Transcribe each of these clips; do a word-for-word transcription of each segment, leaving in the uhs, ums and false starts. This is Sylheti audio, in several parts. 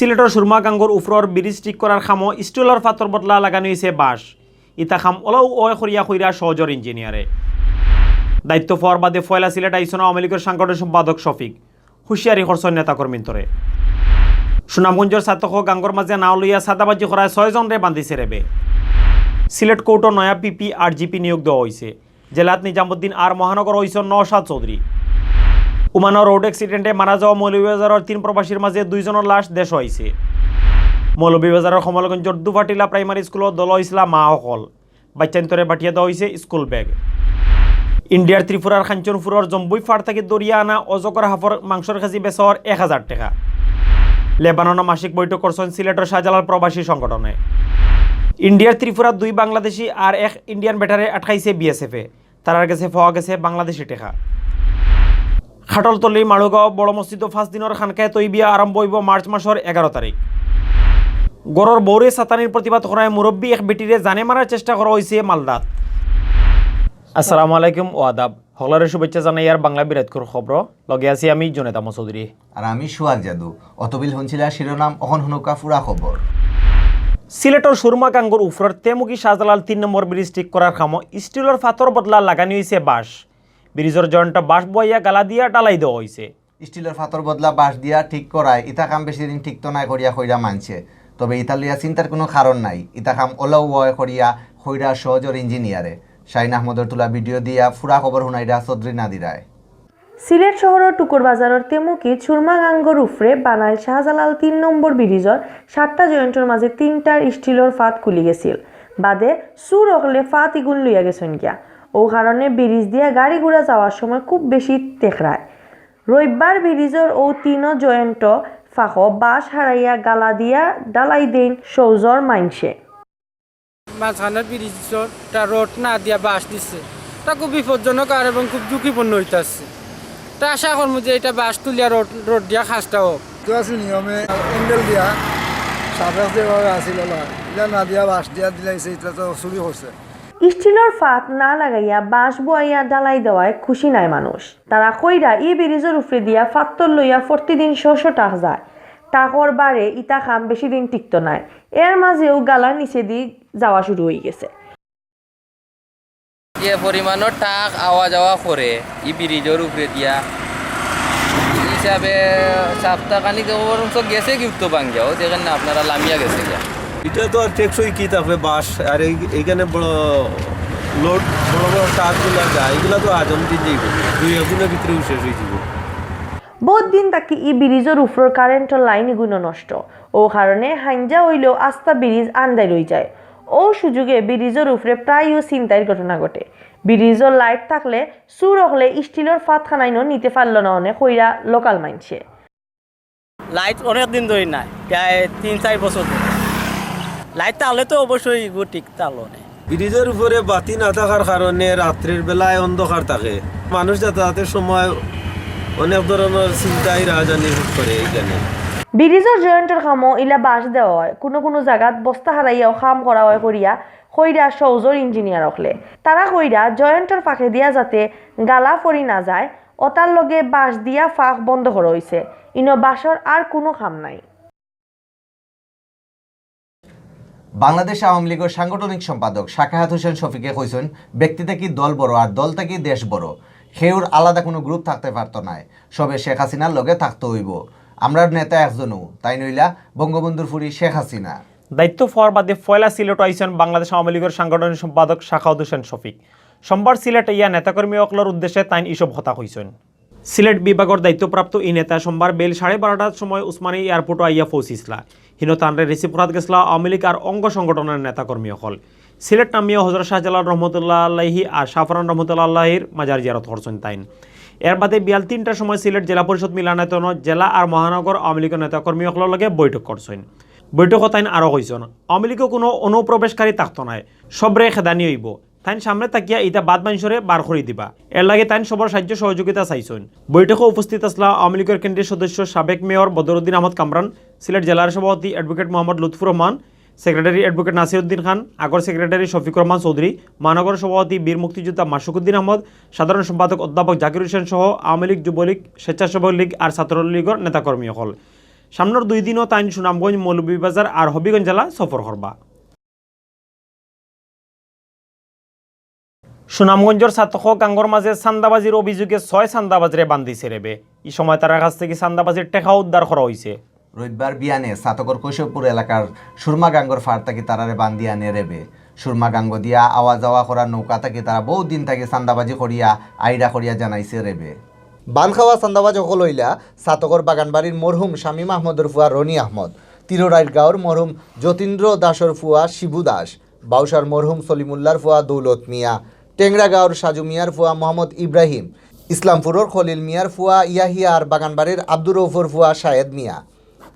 সিলেটর সুরমা গাঙ্গর উফরর ব্রিজ ঠিক করার কামো স্টিলর ফাতর বদলা লাগানি অইছে বাঁশ। ইতা কাম অলাউ অয় করিয়া কইরা সহজর ইঞ্জিনিয়ারে। দায়িত্ব পাওয়ার বাদে পয়লা সিলেট আইছইন আওয়ামী লীগর সাংগঠনিক সম্পাদক শফিক। হুঁশিয়ারি করছইন নেতাকর্মীন্তরে। সুনামগঞ্জর ছাতক গাঙ্গর মাঝে নাও লইয়া চাঁদাবাজি করায় ছয় জনরে বান্ধিছে র্যাবে। সিলেট কোর্টো নয়া পিপি আর জিপি নিয়োগ দেওয়া অইছে। জেলাত নিজামুদ্দিন আর মহানগর অইছইন নওশাদ চৌধুরী। ওমানো রোড অ্যাক্সিডেন্টে মারা যাওয়া মৌলভীবাজারর তিন প্রবাসীর মাঝে দুইজনর লাশ দেশো আইছে। মৌলভীবাজারর কমলগঞ্জর দুফাটিলা প্রাইমারি স্কুলো দল অইছলা মা অকল। বাইচ্চাইন্তরে বাটিয়া দেওয়া অইছে স্কুল ব্যাগ। ইন্ডিয়ার ত্রিপুরার কাঞ্চনপুরর জম্বুই ফাড় থাকি ধরিয়া আনা অজগর হাফর মাংসর কেজি বেচা অর এক হাজার টেকা। লেবাননো মাসিক বৈঠক করছইন সিলেটর শাহজালাল প্রবাসী সংগঠনে। ইন্ডিয়ার ত্রিপুরার দুই বাংলাদেশি আর এক ইন্ডিয়ান বেটারে আটকাইছে বিএসএফ এ। তারার গেছে পাওয়া গেছে বাংলাদেশি টেকা। খাটলতলি, মালুগাঁও, বড় মসজিদো পাঁচ দিনর খানকায়ে তৈবিয়া আরম্ভ অইবো মার্চ মাসর এগারো তারিখ। ঘরর বউরে সাতানির প্রতিবাদ করায় মুরব্বী এক বেটিরে জানে মারার চেষ্টা করা অইছে মালদাত। আসসালামু আলাইকুম ও আদাব। হকলরে শুভেচ্ছা জানাইয়ার বাংলা বিরাটকুর খবর। লগে আছি আমি জুনেদ আহমদ চৌধুরী। আর আমি সুহাগ জাদু। অতবিল হুনছিলা শিরোনাম, অখন হুনুক্কা ফুরা খবর। সিলেটর সুরমা গাঙ্গর উফরর তেমুকি শাহজালাল তিন নম্বর ব্রিজ ঠিক করার কামো স্টিলর ফাতর বদলা লাগানি অইছে বাঁশ। ব্রিজর জয়েন্টো বাঁশ বওয়াইয়া গালা দিয়া ঢালাই দেওয়া অইছে। স্টিলর ফাতর বদলা বাঁশ দিয়া ঠিক করায় ইতা কাম বেশি দিন টিকতো নায় করিয়া কইরা মানষে। তবে ইতা লইয়া চিন্তার কুনু কারণ নাই। ইতা কাম অলাউ অয় করিয়া কইরা সহজর ইঞ্জিনিয়ারে। শাহিন আহমদর তুলা ভিডিও দিয়া ফুরা খবর হুনাইরা চৌধুরী নাদিরায়। সিলেট শহরর টুকুর বাজারর তেমুকিত সুরমা গাঙ্গর উফরে বানাইল শাহজালাল তিন নম্বর ব্রিজর সাতটা জয়েন্টর মাঝে তিনটার স্টিলর ফাত খুলি গেছিল। বাদে চুর অকলে ফাত ইগুন লইয়া গেছইন গিয়া। অউ কারণে ব্রিজ দিয়া গাড়ি ঘোড়া যাওয়ার সময় খুব বেশি তেকরায়। রবিবার ব্রিজর অউ তিনো জয়েন্টো ফাঁকো বাঁশ হারাইয়া গালা দিয়া ঢালাই দেইন সৌজর মাইনষে। মাঝখানে ব্রিজর তা রড না দিয়া বাঁশ দিছে, তা খুব বিপজ্জনক আর এবং খুব ঝুঁকিপূর্ণ অইতাছে। তা আশা করমু যে ইটা বাঁশ তুলিয়া রড, রড দিয়া খাস্তা অউক। তো আছে নিয়মে অ্যাঙ্গেল দিয়া সাপেক্ষ যেভাবে আছিল ওলা, ইটা না দিয়া বাঁশ দিয়া দিলাইছে, ইটা তো চুরি করছে। স্টিলর ফাত না লাগাইয়া বাঁশ বওয়াইয়া ঢালাই দেওয়ায় খুশি নায় মানুষ। তারা কইরা ই ব্রিজর উফরে দিয়া ফাত্তর লইয়া প্রতিদিন শ শ ট্রাক যায়। ট্রাকর বারে ইতা কাম বেশি দিন টিকতো নায়। এর মাঝেউ গালার নিচেদি যাওয়া শুরু অইগেছে। যে পরিমাণর ট্রাক আওয়া যাওয়া করে ই ব্রিজর উপরে দিয়া, ই হিসাবে সাপ্তাহখানিক বরঞ্চ গেছে গিয়া তো ভাঙ্গিয়া, অউ দেখইন না আপনারা, লামিয়া গেছে গিয়া। ইটা তো আর টেকসই কিতা থাকবে, বাঁশ, আর এই, এইখানে বড় লোড, বড় বড় ট্রাকগুলা যায়, ইগুলা তো আজম দিন যাইব, দুই একদিনর ভিতরেউ শেষ অইযিব। বউত দিন থাকি ই ব্রিজর উফরর কারেন্টর লাইন ইগুইন নষ্ট। অউ কারণে হাইঞ্জা অইলেউ আস্তা ব্রিজ আন্দাইর অইযায়। অউ সুযোগে ব্রিজর উফরে প্রায়উ ছিনতাইর ঘটনা ঘটে। ব্রিজর লাইট থাকলে চুর অকলে স্টিলর ফাতখানাইনও নিতে পারলো না অনে কইরা লোকাল মাইনষে। লাইট অনেক দিন ধরি নাই, প্রায় তিন চাইর বছর ধরি। লাইট থাকলে তো অবশ্যই ইগু ঠিক থাকলো অনে। ব্রিজর উপরে বাতি না থাকার কারণে রাত্রির বেলায় অন্ধকার থাকে। মানুষ যাতায়াতের সময় অনেক ধরনের ছিনতাই রাহাজানি করে এইখানে। ব্রিজর জয়েন্টর কামো ইলা বাঁশ দেওয়া অয়, কুনু কুনু জাগাত বস্তা হারাইয়াও কাম করা অয় করিয়া কইরা সৌজর ইঞ্জিনিয়ার অকলে। তারা কইরা জয়েন্টর ফাঁকে দিয়া যাতে গালা পড়ি না যায়, অতার লগে বাঁশ দিয়া ফাঁক বন্ধ করা অইছে। ইনো বাঁশর আর কুনু কাম নাই। বাংলাদেশ আওয়ামী লীগর সাংগঠনিক সম্পাদক শাকাহাত হোসেন শফিকে কইছইন, ব্যক্তি থাকি দল বড় আর দল থাকি দেশ বড়। কেউর আলাদা কুনু গ্রুপ থাকতে পারতো নায়, সবে শেখ হাসিনার লগে থাকতো অইবো। আমরার নেতা একজনউ, তাইন অইলা বঙ্গবন্ধুর ফুরি শেখ হাসিনা। দায়িত্ব পাওয়ার বাদে পয়লা সিলেটো আইছইন বাংলাদেশ আওয়ামী লীগর সাংগঠনিক সম্পাদক শাকাহাত হোসেন শফিক। সোমবার সিলেট আইয়া নেতাকর্মী অকলর উদ্দেশ্যে তাইন ইসব কথা কইছইন। সিলেট বিভাগর দায়িত্বপ্রাপ্ত ই নেতা সোমবার বেইল সাড়ে বারোটার সময় উসমানী এয়ারপোর্টো আইয়া পৌঁছিছলা। হিনো তানরে রিসিভ করাত গেছলা আওয়ামী লীগ আর অঙ্গ সংগঠনর নেতাকর্মী অকল। সিলেট নামিয়া হজরত শাহজালাল রহমতুল্লাহ আলাইহি আর শাহপরান রহমতুল্লাহ আলাইহির মাজার জিয়ারত করছইন তাইন। এর বাদে বিয়াল তিনটার সময় সিলেট জেলা পরিষদ মিলনায়তনো জেলা আর মহানগর আওয়ামী লীগর নেতাকর্মী অকলর লগে বৈঠক করছইন। বৈঠকো তাইন আরো কইছইন, আওয়ামী লীগো কুনু অনুপ্রবেশকারী থাকতো নায়, সবরে খেদানি অইবো। তাইন সামনে থাকিয়া ইতা বাদ মানষরে বার করি দিবা। এর লাগি তাইন সবর সাহায্য সহযোগিতা চাইছইন। বৈঠকো উপস্থিত আছলা আওয়ামী লীগর কেন্দ্রীয় সদস্য সাবেক মেয়র বদরুদ্দিন আহমদ কামরান, সিলেট জেলার সভাপতি অ্যাডভোকেট মোহাম্মদ লুৎফুর রহমান, সেক্রেটারি অ্যাডভোকেট নাসিরউদ্দিন খান, আগর সেক্রেটারি শফিকুর রহমান চৌধুরী, মহানগর সভাপতি বীর মুক্তিযোদ্ধা মাসুকুদ্দিন আহমদ, সাধারণ সম্পাদক অধ্যাপক জাকির হোসেন সহ আওয়ামী লীগ, যুবলীগ, স্বেচ্ছাসেবক লীগ আর ছাত্রলীগর নেতাকর্মী অকল। সামনর দুই দিনও তাইন সুনামগঞ্জ, মৌলভীবাজার আর হবিগঞ্জ জেলা সফর করবা। সুনামগঞ্জর ছাতক গাঙ্গর মাঝে চান্দাবাজির অভিযোগে ছয় চান্দাবাজরে বান্ধিছে রেবে। ই সময় তারার কাছ থাকি চান্দাবাজির টেকা উদ্ধার করা অইছে। রবিবার বিয়ানে ছাতকর কৈশবপুর এলাকার সুরমা গাঙ্গর ফাড় থাকি তারারে বান্ধি আনে রেবে। সুরমা গাঙ্গ দিয়া আওয়া যাওয়া করা নৌকা থাকি তারা বহুত দিন থাকি চান্দাবাজি করিয়া আইরা করিয়া জানাইছে রেবে। বান খাওয়া চান্দাবাজ অকল অইলা ছাতকর বাগানবাড়ির মরহুম শামীম আহমদর ফুয়া রনি আহমদ, তিরোরাইর গাঁওর মরহুম যতীন্দ্র দাসর ফুয়া শিবু দাস, বাউসার মরহুম সলিমুল্লার ফুয়া দৌলত মিয়া, টেংরা গাঁওর সাজু মিয়ার ফুয়া মোহাম্মদ ইব্রাহিম, ইসলামপুরর খলিল মিয়ার ফুয়া ইয়াহিয়া আর বাগানবাড়ির আব্দুর রউফর ফুয়া শায়েদ মিয়া।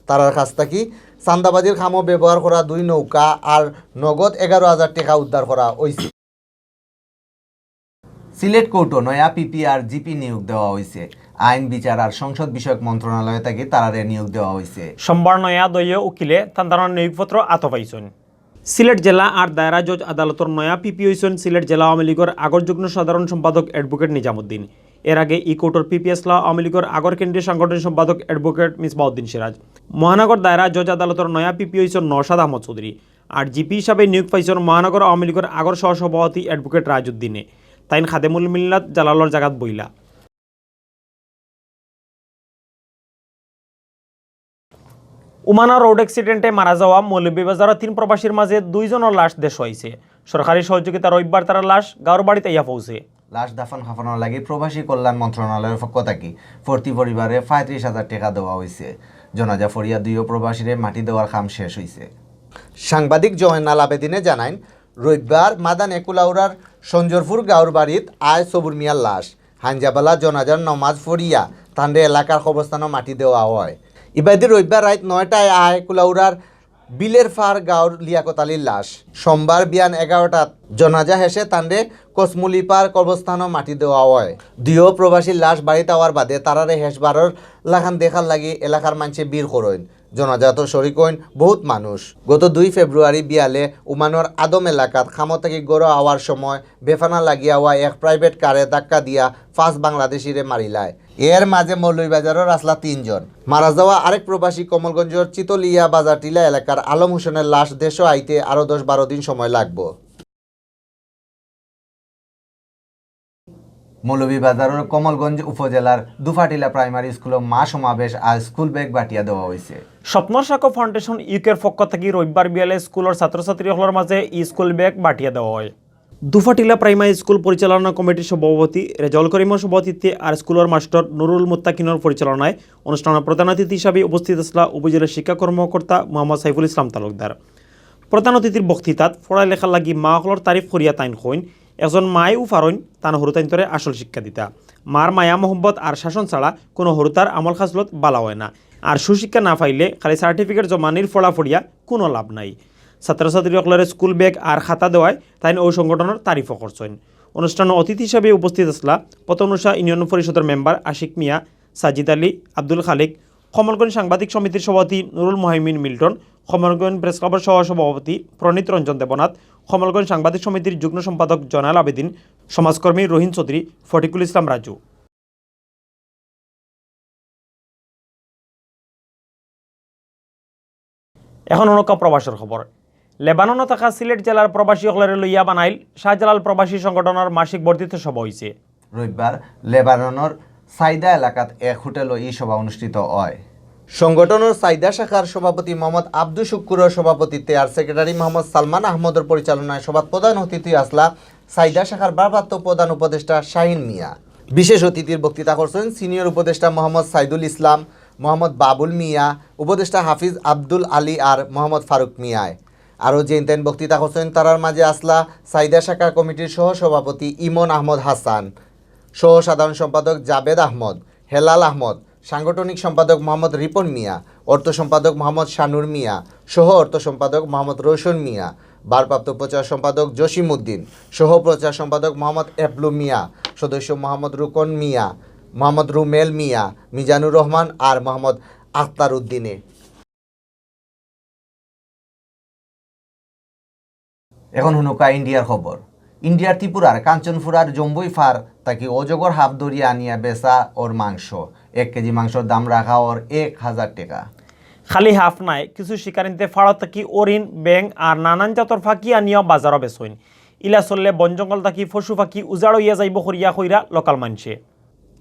তারার কাছ থাকি চান্দাবাজির কামো ব্যবহার করা দুই নৌকা আর নগদ এগারো হাজার টেকা উদ্ধার করা অইছে। সিলেট কোর্টো নয়া পিপি আর জিপি নিয়োগ দেওয়া অইছে। আইন, বিচার আর সংসদ বিষয়ক মন্ত্রণালয় থাকি তারারে নিয়োগ দেওয়া অইছে। সোমবার নয়া দলীয় উকিলে তান তারার নিয়োগপত্র আতো পাইছইন। সিলেট জেলা আর দায়রা জজ আদালতর নয়া পিপি অইছইন সিলেট জেলা আওয়ামী লীগর আগর যুগ্ম সাধারণ সম্পাদক অ্যাডভোকেট নিজামুদ্দিন। এর আগে ই কোর্টর পিপি আছলা আওয়ামী লীগর আগর কেন্দ্রীয় সাংগঠনিক সম্পাদক অ্যাডভোকেট মিসবাউদ্দিন সিরাজ। মহানগর দায়রা জজ আদালতর নয়া পিপি অইছইন নওশাদ আহমদ চৌধুরী। আর জিপি হিসাবে নিয়োগ পাইছইন মহানগর আওয়ামী লীগর আগর সহসভাপতি অ্যাডভোকেট রাজউদ্দিনে। তাইন খাদেমুল মিল্লাত জালালর জাগাত বইলা। উমানা রোড অ্যাক্সিডেন্টে মারা যাওয়া মৌলভীবাজারর তিন প্রবাসীর মাঝে দুইজনর লাশ দেশো আইছে। সরকারি সহযোগিতা রবিবার তারার লাশ গাঁওর বাড়িত আইয়া পৌঁছে। লাশ দাফন কাফনর লাগি প্রবাসী কল্যাণ মন্ত্রণালয়র পক্ষ থাকি প্রতি পরিবারে পঁয়ত্রিশ হাজার টেকা দেওয়া অইছে। জনাজা ফড়িয়া দুইও প্রবাসীরে মাটি দেওয়ার কাম শেষ অইছে। সাংবাদিক জয়নাল আবেদিনে জানাইন, রবিবার মাদান একুলাউড়ার সঞ্জরপুর গাঁওর বাড়িত আয় সবুর মিয়ার লাশ। হাইঞ্জাবালা জনাজার নমাজ ফড়িয়া তানরে এলাকার কবরস্থানো মাটি দেওয়া অয়। ইবাদি রবিবার রাইত নয়টায় আয় কুলাউড়ার বিলের ফার গাঁওর লিয়াকত আলীর লাশ। সোমবার বিয়ান এগারোটাত জনাজা শেষে তানরে কসমুলিপার কবরস্থানো মাটি দেওয়া অয়। দুইও প্রবাসীর লাশ বাড়িত আওয়ার বাদে তারারে শেষবারর লাখান দেখার লাগি এলাকার মানষে ভিড় করইন। জনাজাত শরিক অইন বহুত মানুষ। গত দুই ফেব্রুয়ারি বিয়ালে উমানর আদম এলাকাত কামো থাকি ঘরো আওয়ার সময় বেফানা লাগিয়া আওয়া এক প্রাইভেট কারে ধাক্কা দিয়া পাঁচ বাংলাদেশিরে মারিলায়। এর মাঝে মৌলভীবাজারর আছলা তিনজন। মারা যাওয়া আরেক প্রবাসী কমলগঞ্জর চিতলিয়া বাজার টিলা এলাকার আলম হোসেনের লাশ দেশো আইতে আরো দশ বারো দিন সময় লাগবো। মৌলভীবাজারর কমলগঞ্জ উপজেলার দুফাটিলা প্রাইমারি স্কুলো মা সমাবেশ আর স্কুল ব্যাগ বাটিয়া দেওয়া অইছে। স্বপ্নর সাক্ষ্য ফাউন্ডেশন ইউকের পক্ষ থাকি রবিবার বিয়ালে স্কুলর ছাত্রছাত্রী অকলর মাঝে ই স্কুল ব্যাগ বাটিয়া দেওয়া অয়। দুফাটিলা প্রাইমারি স্কুল পরিচালনা কমিটির সভাপতি রেজাউল করিমর সভাপতিত্বে আর স্কুলর মাস্টর নুরুল মুত্তাকিনর পরিচালনায় অনুষ্ঠানর প্রধান অতিথি হিসাবে উপস্থিত আছলা উপজেলা শিক্ষা কর্মকর্তা মোহাম্মদ সাইফুল ইসলাম তালুকদার। প্রধান অতিথির বক্তৃতাত পড়ালেখার লাগি মা অকলর তারিফ করিয়া তাইন কইন, একজন মায় ও পারইন তান হুরুতাইন্তরে আসল শিক্ষা দিতা। মার মায়া মহব্বত আর শাসন ছাড়া কোনো হুরুতার আমল খাছলত বালা অয় না। আর সুশিক্ষা না পাইলে খালি সার্টিফিকেট জমানির পড়া পড়িয়া কোনো লাভ নাই। ছাত্রছাত্রী অকলরে স্কুল ব্যাগ আর খাতা দেওয়ায় তাইন অউ সংগঠনর তারিফও করছইন। অনুষ্ঠানো অতিথি হিসাবে উপস্থিত আছলা পতনুষা ইউনিয়ন পরিষদর মেম্বার আশিক মিয়া, সাজিদ আলী, আব্দুল খালিক, কমলগঞ্জ সাংবাদিক সমিতির সভাপতি নুরুল মুহাইমিন মিল্টন, কমলগঞ্জ প্রেস ক্লাবর সহ সভাপতি প্রণীত রঞ্জন দেবনাথ, কমলগঞ্জ সাংবাদিক সমিতির যুগ্ম সম্পাদক জয়নাল আবেদিন, সমাজকর্মী রহিম চৌধুরী, ফটিকুল ইসলাম রাজু। এখন অনকা প্রবাসর খবর। লেবাননো থাকা সিলেট জেলার প্রবাসী অকলরে লইয়া বানাইল শাহজালাল প্রবাসী সংগঠনর মাসিক বর্ধিত সভা অইছে। রবিবার লেবাননর সাইদা এলাকাত এক হোটেলো ই সভা অনুষ্ঠিত অয়। সংগঠনর সাইদা শাখার সভাপতি মোহাম্মদ আব্দুস শুক্কুরর সভাপতিত্বে আর সেক্রেটারি মোহাম্মদ সালমান আহমদর পরিচালনায় সভাত প্রধান অতিথি আছলা সাইদা শাখার ভারপ্রাপ্ত প্রধান উপদেষ্টা শাহিন মিয়া। বিশেষ অতিথির বক্তৃতা করছইন সিনিয়র উপদেষ্টা মোহাম্মদ সাইদুল ইসলাম, মোহাম্মদ বাবুল মিয়া, উপদেষ্টা হাফিজ আব্দুল আলী আর মোহাম্মদ ফারুক মিয়ায়। আরও যেইন তেইন বক্তৃতা করছইন তারার মাঝে আছলা সাইদা শাখা কমিটির সহ সভাপতি ইমন আহমদ হাসান, সহ সাধারণ সম্পাদক জাবেদ আহমদ, হেলাল আহমদ, সাংগঠনিক সম্পাদক মোহাম্মদ রিপন মিয়া, অর্থ সম্পাদক মোহাম্মদ শানুর মিয়া, সহ অর্থ সম্পাদক মোহাম্মদ রোশন মিয়া, ভারপ্রাপ্ত প্রচার সম্পাদক জসিম উদ্দিন, সহ প্রচার সম্পাদক মোহাম্মদ এবলু মিয়া, সদস্য মোহাম্মদ রুকন মিয়া, মোহাম্মদ রুমেল মিয়া, মিজানুর রহমান আর মোহাম্মদ আখতার উদ্দিনে। এখন হুনুকা ইন্ডিয়ার খবর। ইন্ডিয়ার ত্রিপুরার কাঞ্চনপুরার জম্বুই ফার তাকি অজগর হাফ ধরিয়া আনিয়া বেচা অর মাংস। এক কেজি মাংসর দাম রাখা অর এক হাজার টেকা। খালি হাফ নায়, কিছু শিকারিন্তে ফাড়ত থাকি হরিণ, ব্যাং আর নানান জাতর ফাকি আনিয়াও বাজারো বেচইন। ইলা চললে বন জঙ্গল থাকি পশু ফাকি উজাড় অইয়া যাইবো করিয়া কইরা লোকাল মানষে।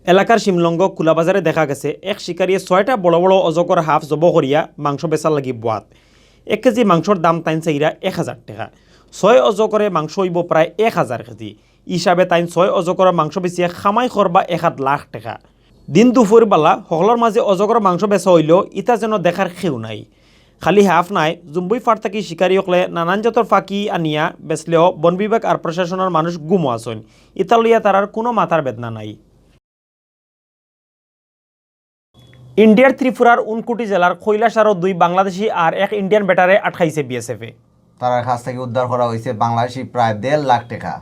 এলাকার শিমলঙ্গ কুলাবাজারে দেখা গেছে এক শিকারিয়ে ছয়টা বড় বড় অজগর হাফ জবো করিয়া মাংস বেচার লাগি বওয়াত। এক কেজি মাংসর দাম তাইন চাইরা এক হাজার টেকা। ছয় অজগরে মাংস অইবো প্রায় এক হাজার কেজি। হিসাবে তাইন ছয় অজগরর মাংস বেচিয়া কামাই করবা এক আধ লাখ টেকা। দিন দুপুর বালা হকলর মাঝে অজগরর মাংস বেচা অইলো, ইতা যেন দেখার কেউ নাই। খালি হাফ নায়, জুম্বুই ফাড় থাকি শিকারি অকলে নানান জাতর ফাকি আনিয়া বেচলেও বন বিভাগ আর প্রশাসনর মানুষ গুমো আছইন। ইতা লইয়া তারার কুনু মাথার বেদনা নাই। ইন্ডিয়ার ত্রিপুরার উনকুটি জেলার কৈলাসহরো দুই বাংলাদেশি আর এক ইন্ডিয়ান বেটারে আটকাইছে বিএসএফ এ। তারার কাছ থাকি উদ্ধার করা অইছে বাংলাদেশি প্রায় দেড় লাখ টেকা।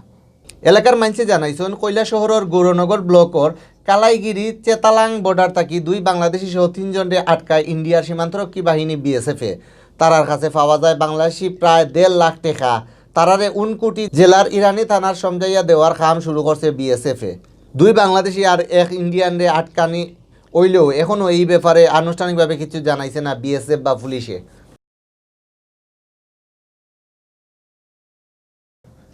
এলাকার মানষে জানাইছইন, কৈলাসহরর গৌরনগর ব্লকর কালাইগিরি চেতালাং বর্ডার থাকি দুই বাংলাদেশি সহ তিনজনরে আটকায় ইন্ডিয়ার সীমান্তরক্ষী বাহিনী বিএসএফ এ। তারার কাছে পাওয়া যায় বাংলাদেশি প্রায় দেড় লাখ টেকা। তারারে উনকুটি জেলার ইরানি থানাত সমঝাইয়া দেওয়ার কাম শুরু করছে বিএসএফ এ। দুই বাংলাদেশি আর এক ইন্ডিয়ানরে আটকানি অইলেও এখনো এই ব্যাপারে আনুষ্ঠানিকভাবে কিছু জানাইছে না বিএসএফ বা পুলিশে।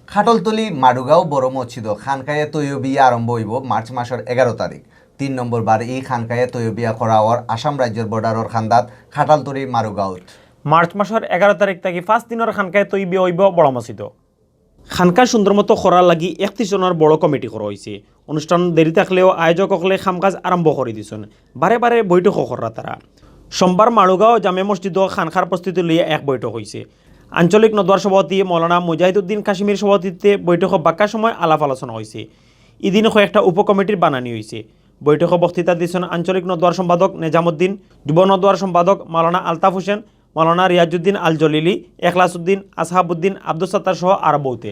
খাটলতলি মারুগাঁও বড় মসজিদো খানকায়ে তৈয়বিয়া আরম্ভ অইবো মার্চ মাসর এগারো তারিখ। তিন নম্বর বার ই খানকায়ে তৈয়বিয়া করা অর আসাম রাজ্যর বর্ডারর কান্দাত খাটলতলি মারুগাঁওত। মার্চ মাসর এগারো তারিখ থাকি পাঁচ দিনর খানকায়ে তৈয়বিয়া অইবো বড় মসজিদো। খানকা সুন্দর মতো করার লাগি একত্রিশ জনর বড় কমিটি করা অইছে। অনুষ্ঠান দেরি থাকলেও আয়োজক অকলে কামকাজ আরম্ভ করি দিছইন। বারে বারে বৈঠকও কররা তারা। সোমবার মারুগাঁও জামে মসজিদো খানকার প্রস্তুতি লইয়া এক বৈঠক অইছে। আঞ্চলিক নদওয়ার সভাপতি মৌলানা মুজাহিদুদ্দিন কাশিমির সভাপতিত্বে বৈঠকো বাক্কা সময় আলাপ আলোচনা অইছে। ইদিন কয়েকটা উপকমিটির বানানি অইছে। বৈঠকো বক্তৃতা দিছইন আঞ্চলিক নদওয়ার সম্পাদক নেজামুদ্দিন, যুব নদওয়ার সম্পাদক মৌলানা আলতাফ হোসেন, মৌলানা রিয়াজুদ্দিন আল জলিলি, এখলাসউদ্দিন, আসহাবউদ্দিন, আব্দুস সাত্তার সহ আরো বউতে।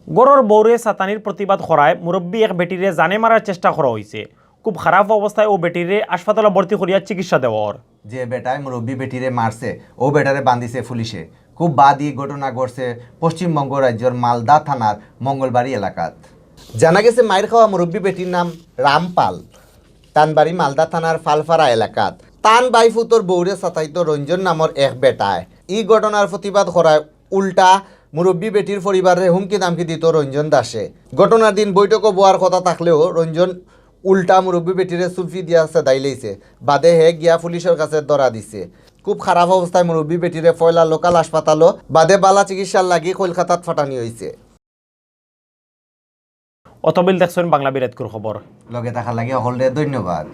ঘরর বউরে সাতানির প্রতিবাদ করায় মুরব্বী এক বেটিরে জানে মারার চেষ্টা করা অইছে। খুব খারাপ অবস্থায় অউ বেটিরে হাসপাতালো ভর্তি করিয়া চিকিৎসা দেওয়া অর। যে বেটায় মুরব্বী বেটিরে মারছে, অউ বেটারে বান্ধিছে পুলিশে। খুব বাদ ই ঘটনা ঘটছে পশ্চিমবঙ্গ রাজ্যর মালদা থানার মঙ্গলবাড়ি এলাকাত। জানা গেছে মাইর খাওয়া মুরব্বী বেটির নাম রামপাল। তান বাড়ি মালদা থানার ফালফারা এলাকাত। তান ভাইফুতর বউরে সাতাইতো রঞ্জন নামর এক বেটায়। ই ঘটনার প্রতিবাদ করায় উল্টা মুরব্বী বেটির পরিবাররে হুমকি ধামকি দিত রঞ্জন দাসে। ঘটনার দিন বৈঠকো বওয়ার কথা থাকলেও রঞ্জন উল্টা মুরব্বী বেটিরে চুলফি দিয়া ছেদাইলাইছে। বাদে হে গিয়া পুলিশর কাছে ধরা দিছে। খুব খারাপ অবস্থায় মুরব্বী বেটিরে পয়লা লোকাল হাসপাতালো, বাদে বালা চিকিৎসার লাগি কলকাতাত পাঠানি অইছে। অতবিল দেখছইন বাংলা বিরাটকুর খবর। লগে থাকার লাগি হকলরে ধন্যবাদ।